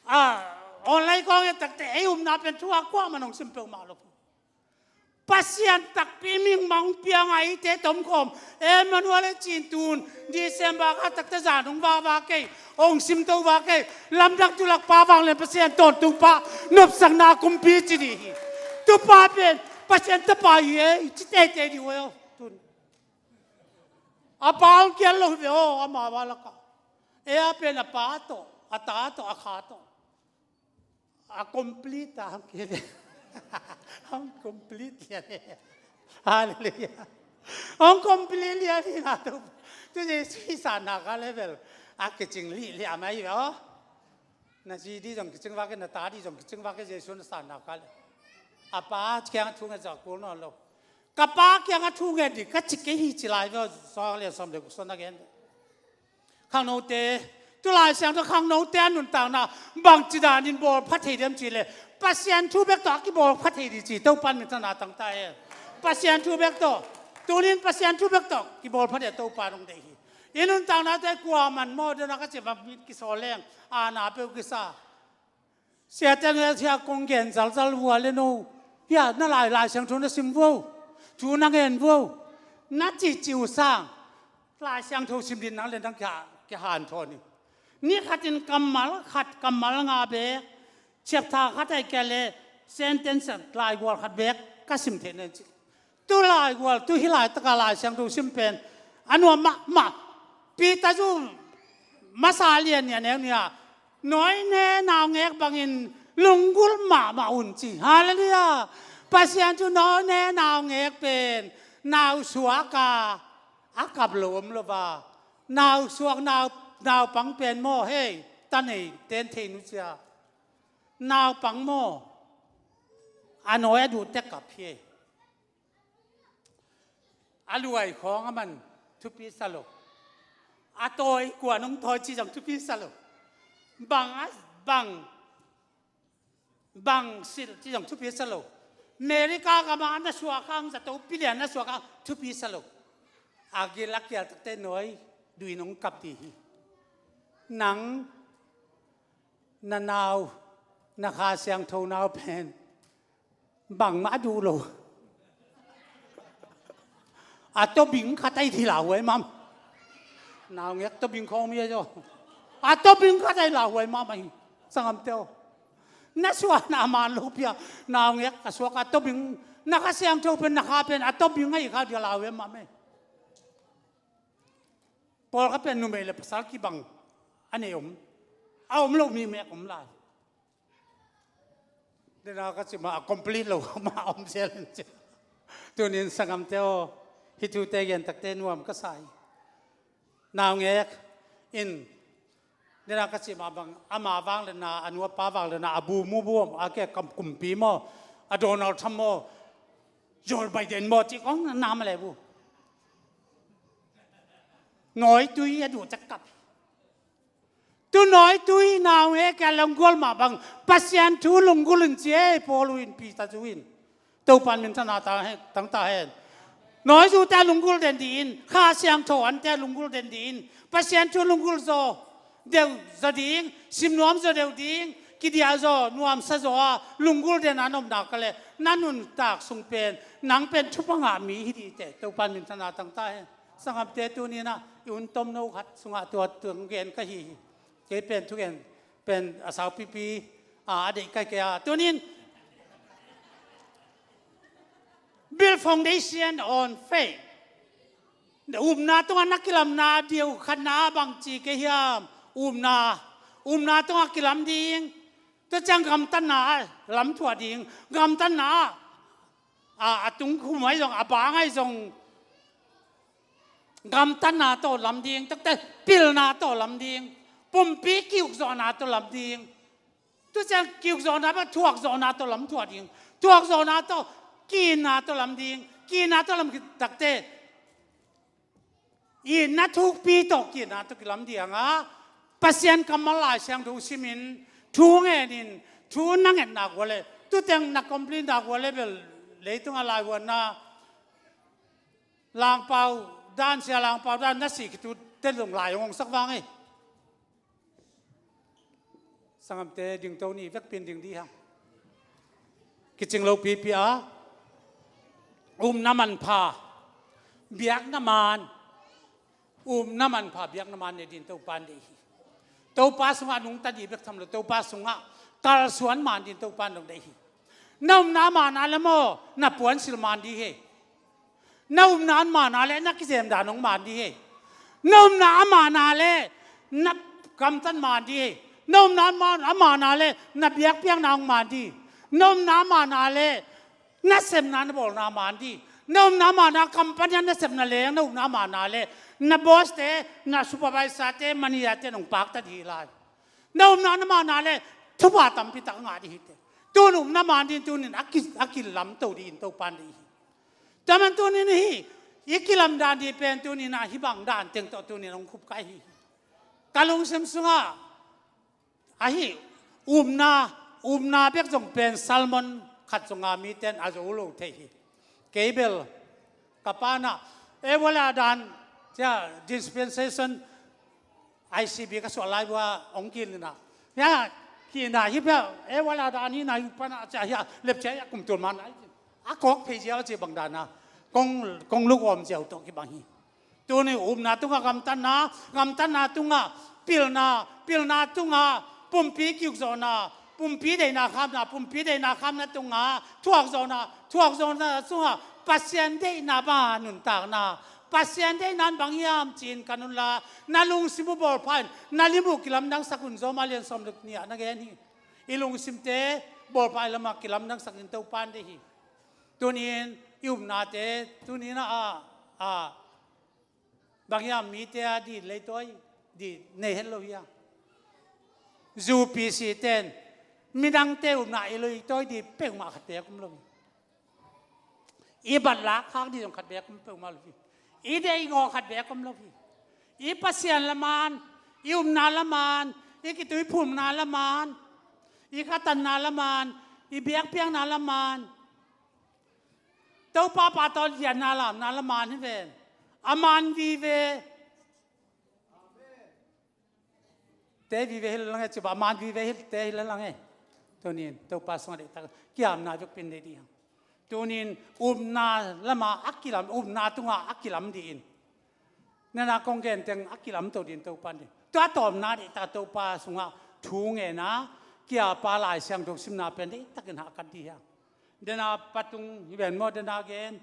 ah, online kong et takte ei upna pen thu a kuamah hong sim peuhmah lo. Pasian takpi mingmang piang a eite tomkhawm Emmanuel e cin tun December kha takte zan hong vava kei, hong simto va kei, lamdang tulak pa vanglian Pasian tawntung pa nopsakna kumpi ci dih hi. Tupa pen Pasian tapa hi ei ci teitei dih uh ei aw tun. A pa hong kial lo hi ve aw, ama va lakah. E a pen a pa tawh, a ta tawh, a kha tawh. A complete a hong kial e. Hong complete lian e. Halleluiah. Hong complete lian hi na tu. Tu Jesu i sanna kha level a kicing lihliah mai hi ve aw. Na zi dih zong kicing vak e, na ta dih zong kicing vak e, Jesu na sanna kha le. A pa kiangah thu ngen zah kul nawn lo. Ka pa kiangah thu ngen dih ka ci kei hi ci lai ve aw, Sawng lian sawm le guk sung na gen. Khangnote, tu Lai Siangtho khangnote a nuntakna bangci danin bawlpha thei diam cih leh Pasian thu bek tawh a kibawlpha thei dih ci, Topa'n minthanna tang ta hen. Pasian thu bek tawh, tuni-in Pasian thu bek tawh kibawlpha dih a Topa'n hong deih hi. I nuntaknate kuaman maw, dena ka cih bang mit kisawl leng, a na peuh kisa. Siate nge sia kong gen zalzal vua le no. Hia na Lai, Lai Siangtho na sim vua. Thu na ngen vua. Na cihcih uh sang Lai Siangtho sim dih nang le nang kia, kia hanthawn hi. Ni khatin kammal khat, kammal nga bek, chapter khat ai kia le sentence laigual khat bek ka sim thei nen ci. Tu laigual, tu hih laitaka Lai Siangtho sim pen a nuam mahmah. Peter zu masa lian nih a neu nih ah, nawi ne naungek bangin lunggulh mahmah un ci. Halleluiah. Pasian thu nawi ne naungek pen nausuak a, a kap lo om lo va. Nausuak, nau, naupang pen maw, hei, ta nei ten thei nu cia. Naupang maw, a nawi a duh tek kap hi. A luai khawng a man thupi sa lo. A tawi kuan hong tawi ci zong thupi sa lo. Bang a, bang, bang silh ci zong thupi sa lo. America gam ah na suak hang zato pilian na suak hang thupi sa lo. A gil a kial takte nawi duh in hong kap dih hi. Nang na nau, na Kha Siangtho nau pen bangmah a duh lo. A tobing khat ai dih lauhuai mahmah. Naungek tobing khawng mi a zaw. A tobing khat ai lauhuai mahmah hi. Sanggamte aw. Na suahna man lo pia. Naungek a suak a tobing. Na Kha Siangtho pen, na kha pen a tobing ai kha dih lauhuai mahmah hi. Pawlkhat pen numei le pasal kibang a nei om. A om lo mi mek om lai. Dena ka cih mah a complete lo mah a om zel in ci. Tunin sanggamte aw, hih thute gen takte nuam ka sa hi. Naungek in, dena ka cih mah bang, ama vang le na, a nu a pa vang le na, a bu mu bu, a ke kam kumpi maw, a Donald Trump maw, Joe Biden maw, cih kong na ma le bu. Nawitui a duh tek kap. Tu nawitui naungek a lunggulh mah bang Pasian thu lunggulh in ci ei, Paul in, Peter zu in. Topa'n minthanna tang ta hen. Nawitute a lunggulh den dih in, Kha Siangtho ante a lunggulh den dih in, Pasian thu lunggulh zaw deuh zaw ding, sim nuam zaw deuh ding, kidiah zaw, nuamsa zaw a lunggulh den a nopna ka le, na nuntak sung pen nang pen thupha ngah mi hi dih teh, Topa'n minthanna tang ta hen. Sanggamte, tuni-in ah i un tomno khat sungah tua tung gen ka hi hi. Kei pen thugen pen a saupipi a, a deih ka hi kei a. Tuni-in build foundation on faith. Upna tungah na kilamna diau khatna bang ci kei hiam? Upna, upna tungah kilam ding. Tua ciang gamtatna lam thuah ding. Gamtatna a, a tung khum ai zong, a bang ai zong, gamtatna tawh lam ding, takte pilna tawh lam ding, pumpi kiukzawhna tawh lam ding. Tua ciang kiukzawhna bang thuakzawhna tawh lam thuah ding, thuakzawhna tawh kiinna tawh lam ding, kiinna tawh lam takte itna thukpi tawh kiinna tawh kilam ding a, Pasian kammal Lai Siangtho simin, thu ngenin, thu na ngetna gual le, tu teng na complete na gual le bel, leitungah laivuanna Langpau dan, Sia Langpau dan na sih khit uh teh zong lai hong sak vang ei. Sanggamte dingto ni, vekpi in ding dih hang. Kicing lo pipi a, upna manpha, biakna man, upna manpha, biakna man nei ding Topa in deih hi. Topa sungah nungta ding bek tham lo, Topa sungah kalsuan man ding Topa in deih hi. Na upna man a le maw, na puansilh man ding hi. Na upna a man a le na kizem dan hong man ding hi. Na upna a man a le na gamtat man ding hi. Na upna a man, a man a le na biakpiakna hong man ding hi. Na upna a man a le na sepna na bawlna man ding hi. Na upna a man a company a na sepna leng, na upna a man a le na boss te, na supervisor te, manager te nong pakta ding hi lai. Na upna a man a le thupha tampi tak a ngah ding hi te. Tun upna man ding, tunin a ki, a kilamto ding in Topa in deih hi. Tua man tunin hi, i kilam dan ding pen tunin a hih bang dan teng tawh tunin hong khup kai hi. Ka lungsim sungah ahi, upna, upna bek zong pen sermon khat zong a mite in a zo lo thei hi. Kei bel ka pa in a, eh, wala dan, cia, dispensation, I C B ka suah lai vua hong kil in a. Ya, kina hi pia, eh, wala dan hi na hi pa in a, cia, hi a, lep cia, hi a, kum tul man a hi. A kawk phei ziau ci bang dan a, kong, kong luk om ziau tawh kibang hi. Tuni upna tungah gamtatna, gamtatna tungah pilna, pilna tungah pumpi kiukzawhna, pumpi deihna khamna, pumpi deihna khamna tungah thuakzawhna, thuakzawhna tungah Pasian deihna bang nuntakna, Pasian deihna in bang hiam ci-in kan unla, na lungsim uh bawlpha in, na lim uh kilamdangsak un, Rom a lian sawm le nih ah na gen hi. I lungsimte bawlpha i lamah kilamdangsak in Topa in deih hi. Tunin i upnate, tunin a, a, bang hiam mite a dih leitawi dih nei het lo hi a. Zu P C ten midangte upna i leitawi dih peuhmah khat beek om lo hi. I bat lak khak dih zong khat beek om peuhmah lo hi. I deih i gawh khat beek om lo hi. I Pasian laman, i upna laman, i kituiphumna laman, i khatanna laman, i biakpiakna laman. Topa pa tawh lianna lamna laman hi ven. A man vive. Te vive hi le lang e, ci ba a man vive hi te hi le lang e. Tunin Topa sungah deihtak kiamna vekpi in nei dih hang. Tunin upna lama a kilam, upna tungah a kilam dih in. Nana kong gen teng a kilamto dih in Topa in deih. Tua tawpna deihtak Topa sungah thu ngen a, kia pa Lai Siangtho simna pen deihtakin hahkat dih hang. Dena patung hi ven maw, dena gen.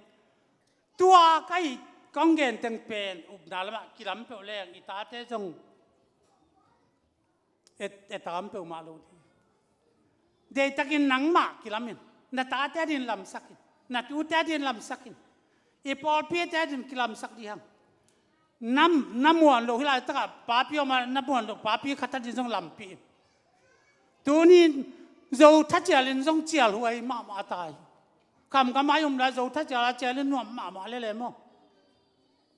Tua ka hih kong gen teng pen upna lamah kilam peuh leng i tate zong et, et a om peuhmah lo ding. Deihtakin nangmah kilam in, na tate adin lamsak in, na tute adin lamsak in, i pawlpite adin kilamsak dih hang. Na, na muan loh hi laitakah papi om a, na muan loh papi khat adin zong lampih in. Tunin Zo thacial in zong cialhuai mahmah a tai. Kamkam a i om lai Zo thacial a cial in nuam mahmah lele maw?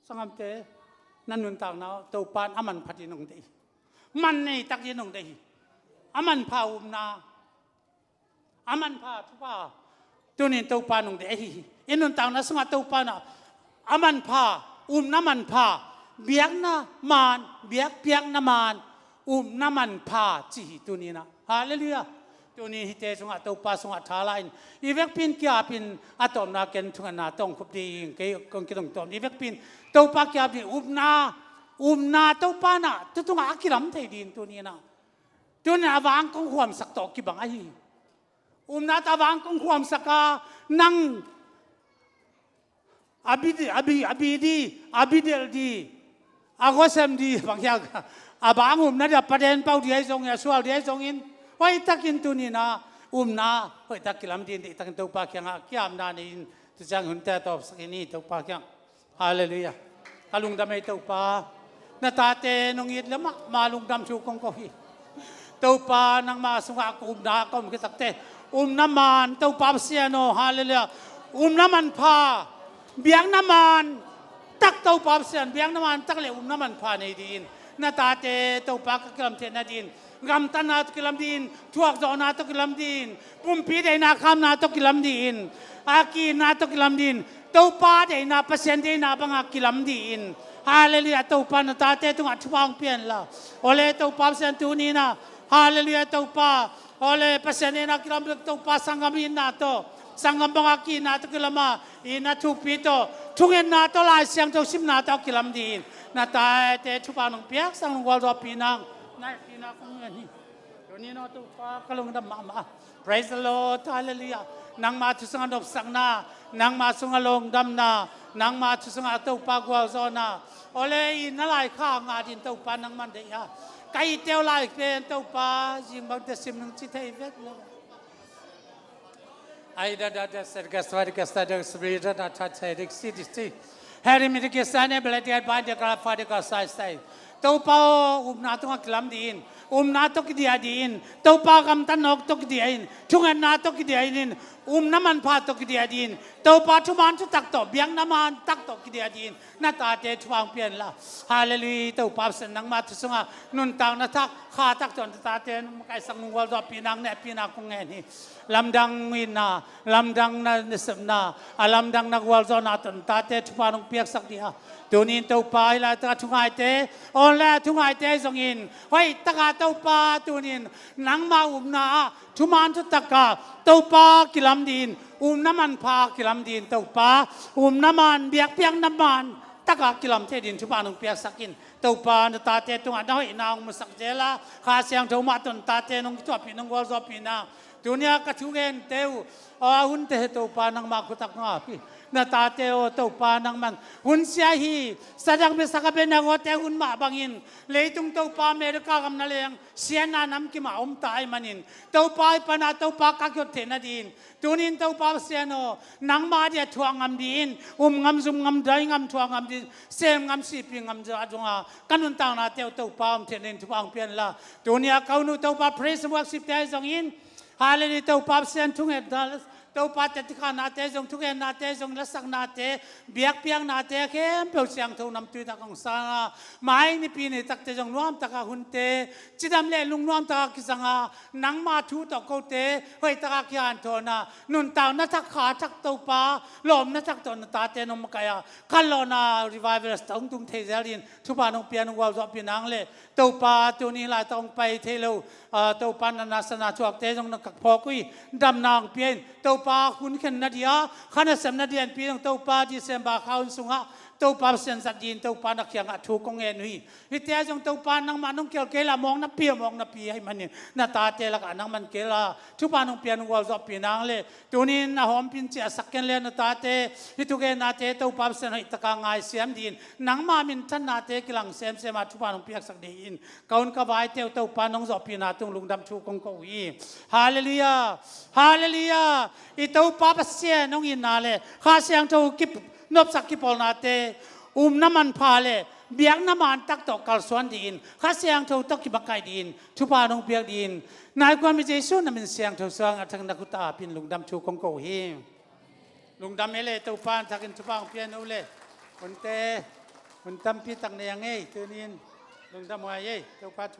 Sanggamte, na nuntakna Topa in a manpha dih in hong deih hi. Man neitak dih in hong deih hi. A manpha upna, a manpha thupha tunin Topa in hong deih ahi hi. I nuntakna sungah Topa in a manpha, upna manpha, biakna man, biakpiakna man, upna manpha ci hi tuninah. Halleluiah. Tuni hihte sungah Topa sungah tha la in, i vekpi in kiap in a tawpna ken thungetna tawh hong khup ding, kei kong kidong tawm ding, i vekpi in Topa kiap ding, upna, upna Topa in a tu tungah a kilam thei ding tuninah. Tuninah a vang kong khuamsak tawh kibang ahi hi. Upna tawh a vang kong khuamsak a, nang a bi di, a bi, a bi di, a bi delh di, a guasem di, bang hiam, a bang upna di, a paden pau di ahi zongin, a sual di ahi zongin, hoihtakin tuninah upna hoihtak kilam ding deihtakin Topa kiangah kiamna nei in, tu ciang hunte a tawpsak in hi Topa kiang. Halleluiah. Ka lungdam ei Topa. Na tate nong it le mahmah lungdam thu kong ko hi. Topa nangma sungah ka upna ka om khit takte, upna man Topa Pasian aw, halleluiah. Upna manpha, biakna man tak Topa Pasian, biakna man tak le upna manpha nei dih in. Na tate Topa ka kilam theihna dih in, gamtatna tawh kilam dih in, thuakzawhna tawh kilam dih in, pumpi deihna khamna tawh kilam dih in, a kina tawh kilam dih in, Topa deihna, Pasian deihna banga kilam dih in. Halleluiah. Topa na tate tungah thupha hong pia inla. Awle Topa Pasian tuninah Halleluiah Topa. Awle Pasian itna kilam bek Topa, sanggam itna tawh, sanggam banga ki-itna tawh kilama, itna thupi tawh, thungetna tawh, Lai Siangtho simna tawh kilam dingin na tate thupha nong piaksak nong gualzawhpih nang. Na hehpihna kong ngen hi. Tuni-in aw Topa ka lungdam mahmah. Praise the Lord. Halleluiah. Nangma thu sungah nopsakna, nangma sungah lungdamna, nangma thu sungah Topa gualzawhna. Awle i na laikha ngah dingin Topa nangman deih a, ka itte uh lai pen Topa zing bangte sim nung ci thei vet lo. Ai da da da ser gas va di gas da da spirit da da ta te dik si di si. Heri mi di gas da ne bela di ba di kala fa di ka sai sai. Topa aw, upna tungah kilam dingin, upna tawh kidiah dingin, Topa gamtatna tawh kidiah in, thungetna tawh kidiah in, upna manpha tawh kidiah dingin, Topa thuman thutak tawh, biakna man tak tawh kidiah dingin na tate thupha hong pia inla. Halleluiah. Topa Pasian nangma thu sungah nuntakna thak kha tak tawh na tate nong makaihsak nong gualzawhpih nang, na hehpihna kong ngen hi. Lamdang itna, lamdang na nasepna, a lamdang na gualzawhna tawh na tate thupha nong piaksak ding a, tuni-in Topa hih laitakah thungaite, online ah thungaite zongin hoih takah Topa tuni-in nangma upna ah thuman thutak ah Topa kilam dingin, upna manpha kilam dingin Topa, upna man, biakpiakna man takah kilam thei dingin thupha nong piaksak in. Topa na tate tungah na hoihna hong musak zel a, Kha Siangtho mah tawh na tate nong kithuahpih nong gualzawhpih nang. Tuni-a ka thugente uh a hunte hi Topa nangma khut ah ngah hi. Na tate aw Topa nangman hun sia hi. Sadrak, Mesakh, Abednego te hun mah bangin leitung Topa America gam nangawn siatna namkim ah om ta ahih manin, Topa hih pan a Topa ka kiot theih nadingin, tuni-in Topa Pasian aw, nangmah adia thuak ngam dingin, um ngam, zum ngam, dai ngam, thuak ngam dingin, sem ngam, sihpih ngam zong a ka nuntaknate uh Topa om theih nadingin thupha hong pia inla. Tuni-a ka hun uh Topa praise and worship te ahi zongin, halleluiah, Topa Pasian thungetna, Topa tetikhahnate zong, thungennate zong, lasaknate, biakpiaknate khempeuh siangtho namtui tak hong sang a, mai nipi ni takte zong nuamtak a hunte cidam leh lungnuamtak a kizang a, nangma thu tawh kote hoihtak a kihanthawn a, nuntakna thak kha thak Topa, lawpna thak tawh na tate nong makaih a, khanlawhna revival tak hong tung thei zel dingin thupha nong pia nong gualzawhpih nang leh, Topa tuni laitak hong pai thei lo, ah, Topa na nasepna thuakte zong na kak phawk uh hi. Damna hong pia in. Topa hun khen nadia, kha nasem nadia in pi dong Topa December kha hun sungah Topa Pasian zat dingin Topa na kiangah thu kong ngen uh hi. Hihte ah zong Topa nangmah nong kihel kei la, mawk napi a mawk napi ahih manin na tate lakah nangman kihel a, thupha nong pia nong gualzawhpih nang leh, tuni-in a hawmpin ciahsak ken leh na tate hih thugennate Topa Pasian hoihtak a ngaisiam dingin, nangma minthannate kilang semsem a thupha nong piaksak dingin, ka hun ka vaite uh Topa nong zawhpihna tung lungdam thu kong ko uh hi. Halleluiah. Halleluiah. I Topa Pasian hong itna leh Kha Siangtho kip, nopsak kipawlnate, upna manpha leh biakna man tak tawh kalsuan dingin, Kha Siangtho tawh kimakaih dingin thupha nong piak dingin, na hih kuamah Jesu na min siangtho suang a thang na khut ah apin lungdam thu kong ko uh hi. Lungdam ei leh, Topa in thakin thupha hong pia in. Aw leh hunte, hun tampi tak nei a ngei, tuni-in lungdam huai ei. Topa thu